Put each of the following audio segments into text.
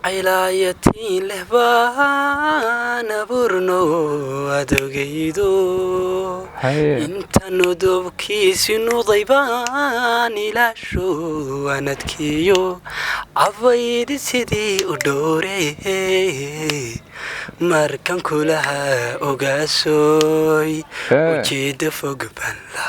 Caylayatiin leh baan abuurno adogaydo. Haye. Inta nudubkiisi nuday baan ilaasho anadkiyo cabaydi sidii u dhowre markan kulaha ogaasoy. Hee. Ujeeda fog baan la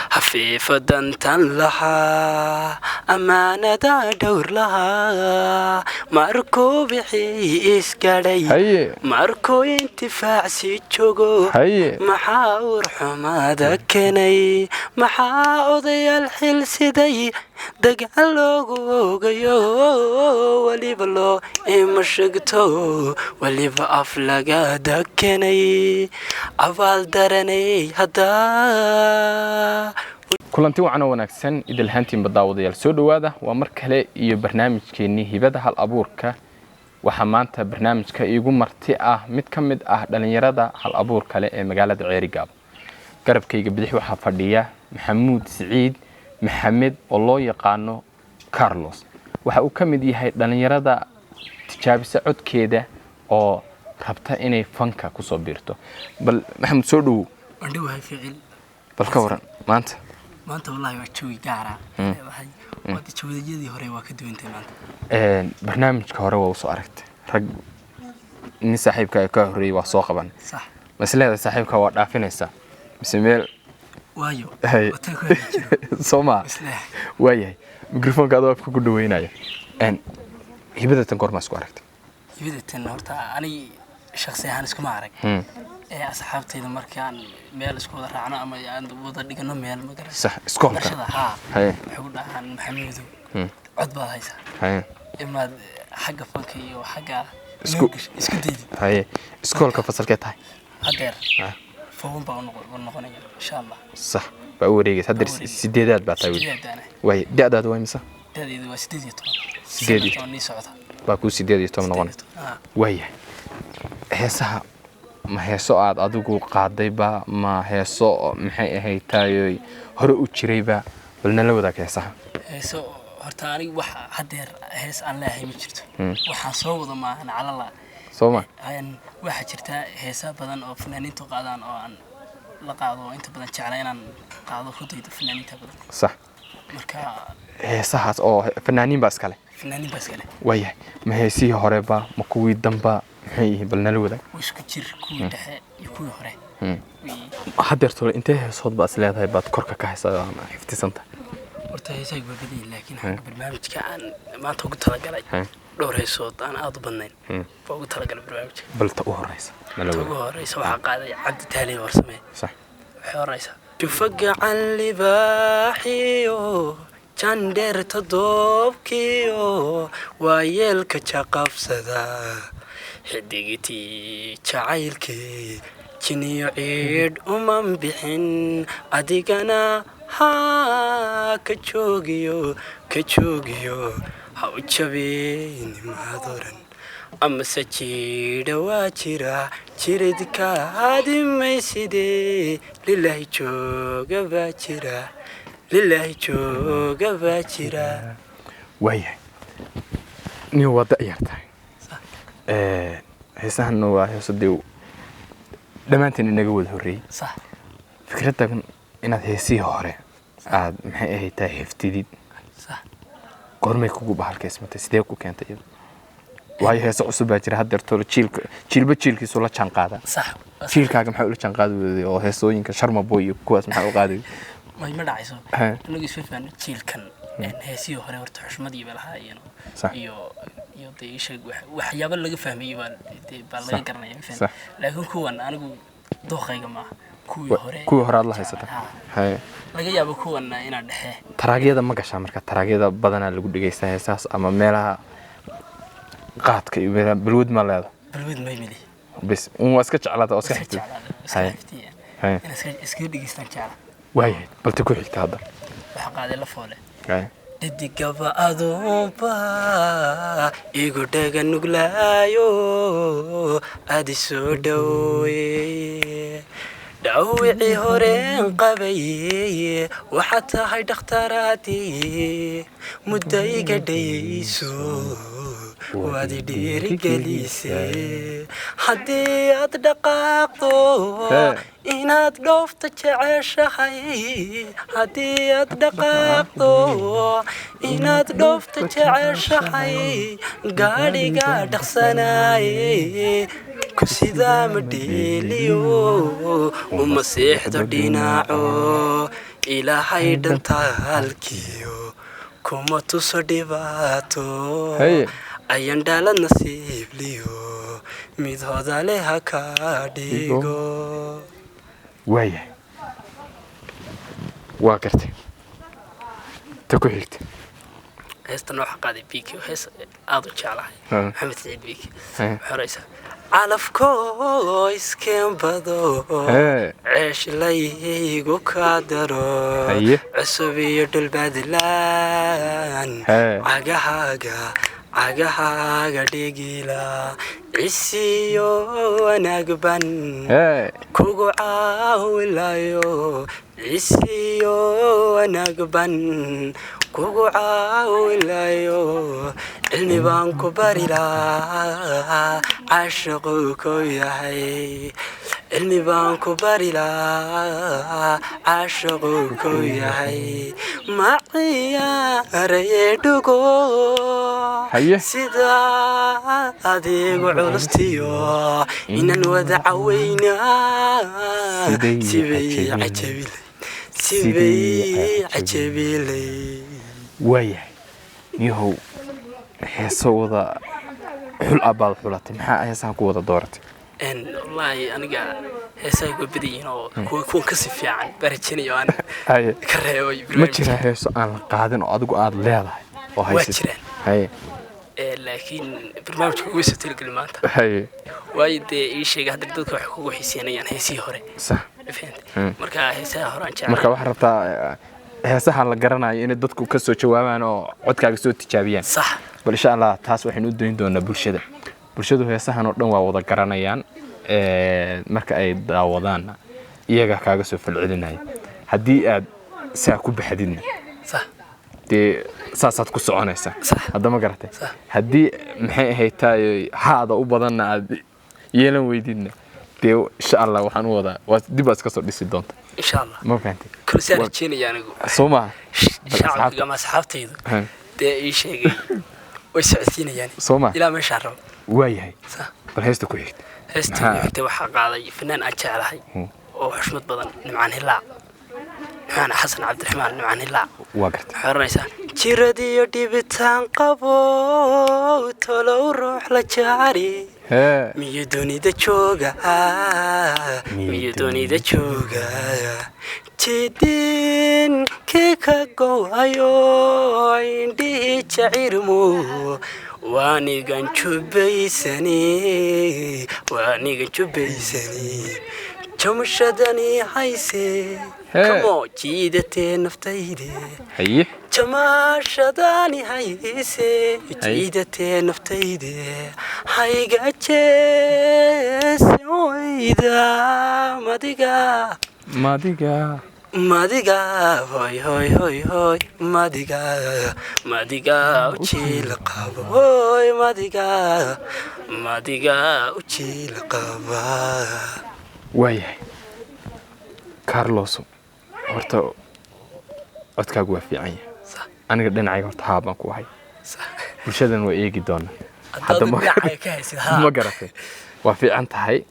hafiifa dantan lahaa, ammaanada dhowr lahaa markuu bixii isgadhay, Haye. markuu intifaacsi joogo. Haye. Maxaa uur xumaada keenay? Maxaa odayaal xil siday dagaal loogu ogayo? Weliba loo ima sheegto, weliba af lagada keenay, abaal daranay haddaa. Kulanti wacan oo wanaagsan idilhaantiinba, daawadayaal, soo dhowaada. Waa mar kale iyo barnaamijkeennii Hibada Hal Abuurka. Waxaa maanta barnaamijka iigu marti ah mid ka mid ah dhallinyarada hal abuur kale ee magaalada Ceerigaabo. Garabkayga bidix waxaa fadhiya Maxamuud Siciid Maxamed oo loo yaqaano Carlos. Waxa uu ka mid yahay dhallinyarada tijaabisa codkeeda oo rabta inay fanka kusoo biirto. Bal Maxamuud, soo dhowow. Andhowahay ficil. Bal ka waran maanta? Maanta wallahi waa jawi gaara. Jawadayadii hore waa ka duwantay maanta. Barnaamijka hore waa usoo aragtay rag, nin saaxiibka ka horreeyey waa soo qaban. Sax. Masleeda saaxiibka waa dhaafinaysaa mise meel? Waayo. Haye. Wataa ku heli jiro. Soo maa? Isleeyahay. Waayahay, mikrofoonka adoo afka ku dhaweynaya. Hibada tan goormaa isku aragtay? Hibadatan horta anig shakhsi ahaan iskuma arag. Ee asxaabtayda markaan meel isku wada raacno ama aan wada dhigano meel magaran. Sax, iskoolka. Barashada haa. Haye. Waxay ku dhahaan, "Maxamuudow, cod baad haysaa, Haye. imaad xagga fanka iyo xagga isku daydi." Haye, iskoolka fasalkee tahay? Haddeer foban baa u noqonaya, insha Allah. Sax, baa u wareegaysa haddeer. Baa u wareegaysa. Sideedaad baa tahay weli? Sideedaana. Waaye, da'daadu waa imisa? Da'daydu waa 18. 18. 18 nii socda. Baa kuu 18 noqonay? 18. Ah. Waayahay, heesaha ma heeso aad adigu qaadayba, ma heeso maxay ahayd taayoy hore u jirayba? Bal nala wadaag heesaha. Heeso horta aniga wax haddeer hees aan leeyahay ma jirto. Waxaan soo wada maahan calala. Soo ma? Waxaa jirta heesa badan oo fanaaniintu qaadaan oo aan la qaado, oo inta badan jecla inaan qaado ku daydo fanaaniinta badan. Sax. Marka Heesahaas oo fanaaniin baa iskale? Fanaaniin baa iskale. Waayahay, ma heesihii horeba, ma kuwii damba, maxay yihiin? Bal nala wadaag. Waa isku jir, kuwii dhexe iyo kuwii hore. Haddeer tole intee heesood baa is leedahay baad korka ka haysaa ama xifdisanta? Horta heesahaygu waa badan yihiin, laakiin xagga barnaamijka aan maanta ugu talagalay dhowr heesood aan aad u badnayn baa ugu talagalay barnaamijka. Bal ta u horeysa nala Ta ugu wadaag. horeysa waxaa qaaday Cabdi Taaliye Warsame. Sax. Waxay horeysaa: Jufa gacan libaaxiyo jandheerta doobkiyo waayeelka jaqabsada, xidigitii jacaylkii jiniyo ciidh uman bixin, adigana haa ka joogiyo, ka joogiyo, ha u jabin maadoran amase jiidha waa jira jiridka adimayside, lilaahi jooga baa jira, lilaahi jooga baa jira. Waayahay, nin waa da'yar tahay. Heesahanna waa heeso dee dhammaanteen inaga wada horreeyey. Sax. Fikraddan inaad heesihii hore aad maxay ahayd tahay xifdidid, goormay kugu bahalkaysmatay? Sidee ku keentay iyadu? Waayo, heeso cusub baa jira haddeertoola, jiilka jiilba jiilkiisu la jaan qaadaa. Sax. Jiilkaaga maxaa ula jaan qaadi weyday oo heesooyinka Sharma Boy iyo kuwaas maxaa u qaadi? May, ma dhacayso. He. Anagu isma faano jiilkan. Heesihii hore horta xushmadii ba lahaa iyo iyo dee ii sheeg waxyaabo laga fahmayey baa dee baa laga garanaya, ma fahan? Laakiin kuwan anigu dooqayga maaha, kuwii hore. Kuwii hore aad la haysata. Ha. Haye. Laga yaabo kuwanna inaan dhexe. Taraagyada ma gashaa? Marka taraagyada badanaa lagu dhegeysta heesahaas ama meelaha qaadka iyo meelaha balwad ma leeda? Balwad may meli. Bes un waa iska jeclaata oo iska iska xifdid. Jeclaada iska Haye. xifdiya. Haye. Inaan iskaga dhegeystaan jecla. Waayahay, balse ku xigta hadda? Waxaa qaaday La Foole. Haye. Dhadigaba adoonba igu dhaga nuglaayo, adi soo dhaweeye dhawicii horeen qabay, waxaad tahay dhakhtaraadii muddo iga dhayeyso. Waad i dhiirigelisee haddii aad dhaqaaqdo, inaad dhoofta jeceshahay. Haddii aad dhaqaaqdo, inaad dhoofta jeceshahay, gaadhiga dhaqsanaaye ku sidaa ma dheeliyo, uma seexdo dhinaco. Ilaahay dhantaalkiyo kuma tuso dhibaato. Ayan dhaalad nasiibliyo mid hodale ha kaa dhigo. Waayahay, waa gartay. Ta ku xigta? Heestan waxaa qaaday Biki, hees aada u jeclahay, Maxamed Saciid Biki. Waxay horeysaa: calafkoo iskeen bado, ceesh laygu kaa daro, cusub iyo dhulbaadlaan, cagahaaga cagahaaga dhigila, cisiyo wanaagban kugu caawilayo, cisiyo wanaagban kugu caawilayo. Cilmi baan ku bari lahaa caashiqu ku yahay, cilmi baan ku bari lahaa caashiqu ku yahay. Ma ciyaaraye dhugo, sida adigu culustiyo inaan wada caweynaa, sibay cajabilay, sibay cajabilay. Waayahay niyahow, heeso wada xul ah baad xulatay. Maxaa heesahan ku wada dooratay? Wallaahi aniga heesaha way badan yihiin oo kuwa kuwan kasii fiican baa rajaynayo aan ka reebay. Ma jiraa heeso aan la qaadin oo adigu aada leedahay oo Waa haysid? jiraan. Laakiin barnaamijka ugu soo talagelin maanta. Waayo dee ii sheegay hadda dadka waxay kugu xiiseynayaan heesihii hore. Fahantay? Marka heesaha hore aan jeclahay. Marka waxaad rabtaa heesaha la garanayo inay dadku ka soo jawaabaan oo codkaaga soo tijaabiyaan? Sax. Bal insha Allah taas waxaynu u dayn doonaa bulshada. Bulshadu heesahan oo dhan waa wada garanayaan. Marka ay daawadaanna iyaga kaaga soo falcelinaya. Haddii aad saa ku baxdidna, dee saasaad ku soconaysaa. Hadda ma garatay? Sax. Haddii maxay ahayd taay haada u badanna aad yeelan weydidna, dee insha Allah waxaan u wadaa waa dib baad iska soo dhisi doonta. Insha Allah. Ma fahantay? Kul saan rajaynaya anigu. Soo maaha? Shacabka ama asxaabtaydu dee ii sheegay way socodsiinayaan Soo ma ilaa meeshaan rabo. Waayahay. Sax. Bal heesta ku xigta? Heesta xigta waxaa qaaday fanaan aan jeclahay oo xushmad badan, Nimcaan Hilaac, Nimcaan Xasan Cabdiraxmaan, Nimcaan Hilaac. Waa gartay. Waxay oranaysaa: jiradiyo dhibitaan qabo, tolow ruux la jeceli, miyo dunida jooga, miyo dunida jooga, jidinkii ka gowayo, indhihii jacirmo, waanigan jubaysani, waanigan jubaysani, jamashadani hayse, kamo jiidatee naftayde, jamaashadani hayse, jiidatee naftayde, hayga jeesin wayda, madiga, madiga, madiga, hoy hoy hoy hoy, madiga, madiga ujiil qaba, hoy madiga, madiga ujiil qaba. Waayahay Carloso, horta codkaagu waa fiican yahay. Aniga dhinacayga horta haa baan ku ahay. Bulshadan waa eegi doonaa. Haddaad dhinacayga ka haysid, haa. Ma garatay? Waa fiican tahay.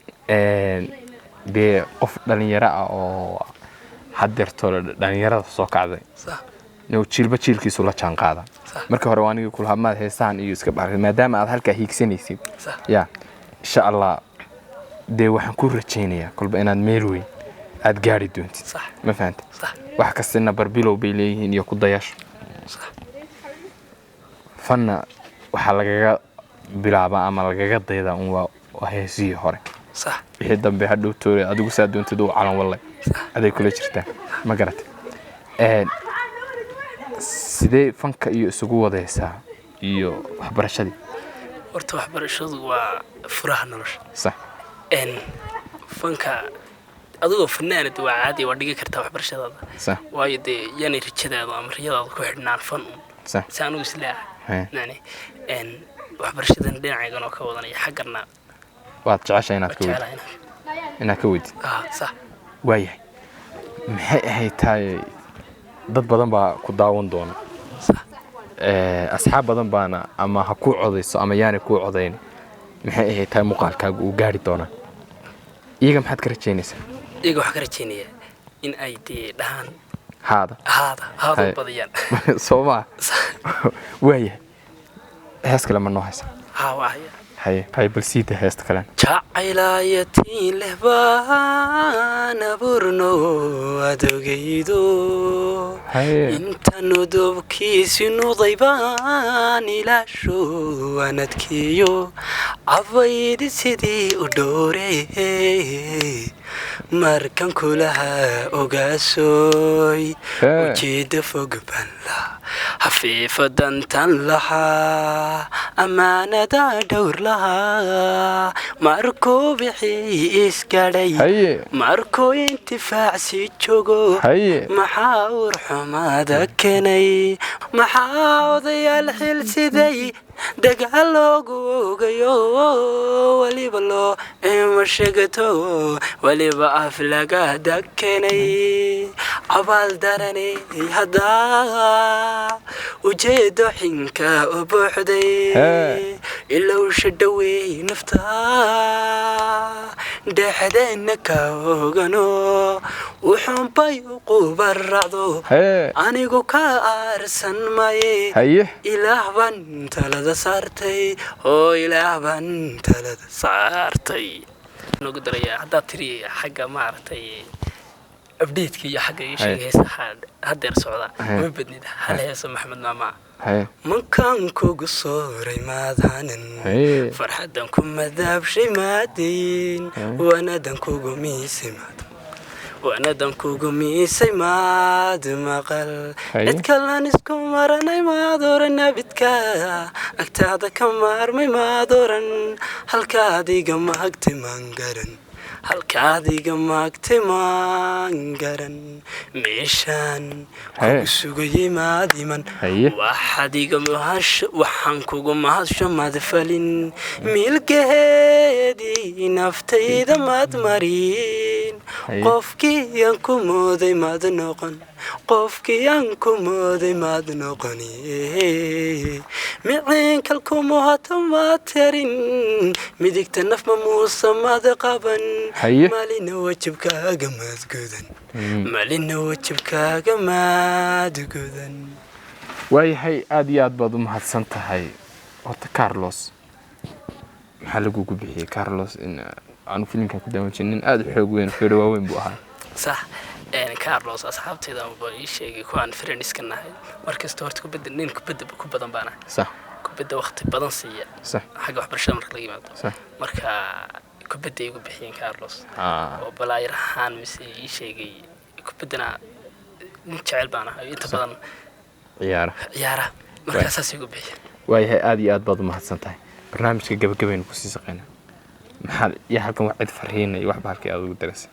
Dee qof dhalinyaro ah oo haddeerto dhalinyarada soo kacday, inuu jiilba jiilkiisu la jaan qaada. Marka hore waa anigii kulahaa maad heesahan iyo iska baartay, maadaama aad halkaa hiigsanaysid. Ya insha Allah, dee waxaan ku rajaynayaa kolba inaad meel weyn aad gaari doontid. Ma fahantay? Sax. Wax kastina barbilow bay leeyihiin iyo ku dayasho. Fanna waxaa lagaga bilaabaa ama lagaga daydaa un waa heesihii hore. Wixii dambe hadhow toore adigu saa doontid u calan wallay aday kula jirtaa. Ma garatay? Sidee fanka iyo isugu wadaysaa iyo waxbarashadii? Horta waxbarashadu waa furaha nolosha. Fanka adigoo fanaanad waa caadi, waa dhigi kartaa waxbarashadaada. Waayo dee yaanay rajadaada ama riyadaada ku xidhnaan fan un. Si anugu isleeyahay. Yani Waxbarashadan dhinacaygan oo ka wadanaya xaggana. Waad jeceshahay inaad waa ka weydid? Jecelahay Inaad ka weydid. Ah, sax. Waayahay, maxay ahayd tahay, dad badan baa ku daawan doona. Sax. Asxaab badan baana ama ha kuu codayso ama yaanay kuu codayn, maxay ahayd tahay, muuqaalkaagu uu gaari doonaa. Iyaga maxaad ka rajaynaysaa? Iyaga waxaan ka rajaynayaa in ay dee dhahaan haada. Haada, haada Hay. u badiyaan. Soo maa? Waayahay, hees kale ma noo haysa? Haa, waa haya. Haye haye, bal siida heesta kalen. Jacaylayatiin leh baan abuurno adogaydo. Haye. Inta nudubkiisi nuday baan ilaasho waan adkeeyo, cabaydi sidii u dhowre markan kulaha ogaasoy. Hee. Ujeeda fog baan lahaa, xafiifa dantan lahaa, ammaanada dhowr lahaa, markuu bixii isgadhay, Haye. markuu intifaacsi joogo. Haye. Maxaa uur xumaada keenay? Maxaa odayaal xil siday dagaal loogu ogayo, weliba loo ima sheegto, weliba af lagada keenay? Abaal daranay haddaa ujeedo xinka u buuxday. Hee. Ilowsha dhawey nafta dhexdeena ka ogano, wuxuunbay u qubaracdo. Hee. Anigu ka aarsan maye. Haye. Ilaah baan talada saartay oo ilaah baan talada saartay. Noogu daraya haddaad tiri xagga maaragtay update-ka iyo xagga ii sheeg Haye. heesaha haddeer socda. Haye. Ma badnid hal heeso Maxamed Maama. Haye. Mankaan kugu sooray maadhanan. Haye. Farxadan ku madaabshay maadayn. Haye. Wanadan kugu miisay maad, wanadan kugu miisay maad maqal. Haye. Cid kalan isku maranay maad oran, abidka agtaada ka maarmay maad oran, halkaadiga maagtay maan garan, halkaadiga maagtay maan garan, meeshaan Haye. kugu sugayay maad iman. Haye. Waxaad iga mahasho, waxaan kugu mahasho maad falin, milgaheedii naftayda maad marin. Haye. Qofkii aan ku mooday maad noqon, qofkii aan ku mooday maad noqon, miciinkal kumuhato maad tarin, midigta nafma muuse maad qaban. Haye. Malina wajibkaaga maad gudan, malina wajibkaaga maad gudan. Waayahay, aada iyo aad baad u mahadsan tahay. Horta Carlos, maxaa lagugu bixiyey Carlos? In aanu filimkan ku daawan jirin, nin aada u xoog weyn, feero waaweyn buu ahaa. Sax, Carlos asxaabteyda ba ii sheegay, kuwaan friendska nahay. Markasta horta kubadda nin kubadda ku badan baan ahay. Kubadda waqti badan siiya, xagga waxbarashada marka laga yimaado. Marka kubadda igu bixiyeen Carlos, oo balaayar ahaan mise ii sheegay kubaddana nin jecel baan ahay inta badan. Ciyaara. Ciyaara, markaa saas igu bixiyeen. Waayahay, aada iyo aad baad u mahadsan tahay. Barnaamijka gabagabaynu kusii shaqeynaa. Maxaad iyo halkan wax cid fariina iyo waxba halkii aad ugu daraysay?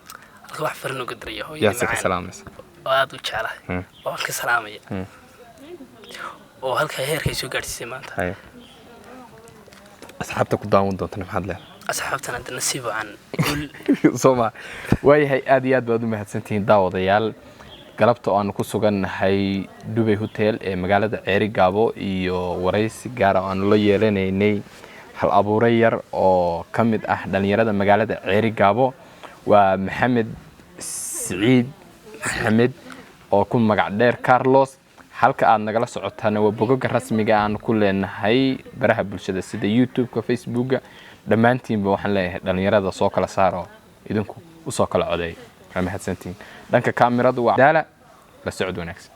Halka wax farin uga diraya hooyadii Yaase ka macaan salaamaysa? oo aada u jeclahay, oo aan ka salaamaya, oo halkaa heerkay soo gaadhsiisay maanta. Haye, asxaabta ku daawan doontana maxaad leedahay? Asxaabtana hadda nasiib wacan, guul. Soo ma? Waayahay, aad iyo aad baad u mahadsantihiin daawadayaal. Galabta oo aanu ku sugannahay Dubay Hotel ee magaalada Ceeri Gaabo iyo waraysi gaara oo aanu la yeelanaynay hal abuure yar oo ka mid ah dhallinyarada magaalada Ceeri Gaabo, waa Maxamed Siciid Maxamed oo ku magac dheer Carlos. Halka aad nagala socotaana waa bogoga rasmiga aanu ku leenahay baraha bulshada sida YouTube-ka, Facebooka. Dhammaantiinba waxaan leeyahay dhallinyarada soo kala saaro, idinku usoo kala codeey. Waa mahadsantihiin. Dhanka kaamiradu waa Daala. La socod wanaagsan.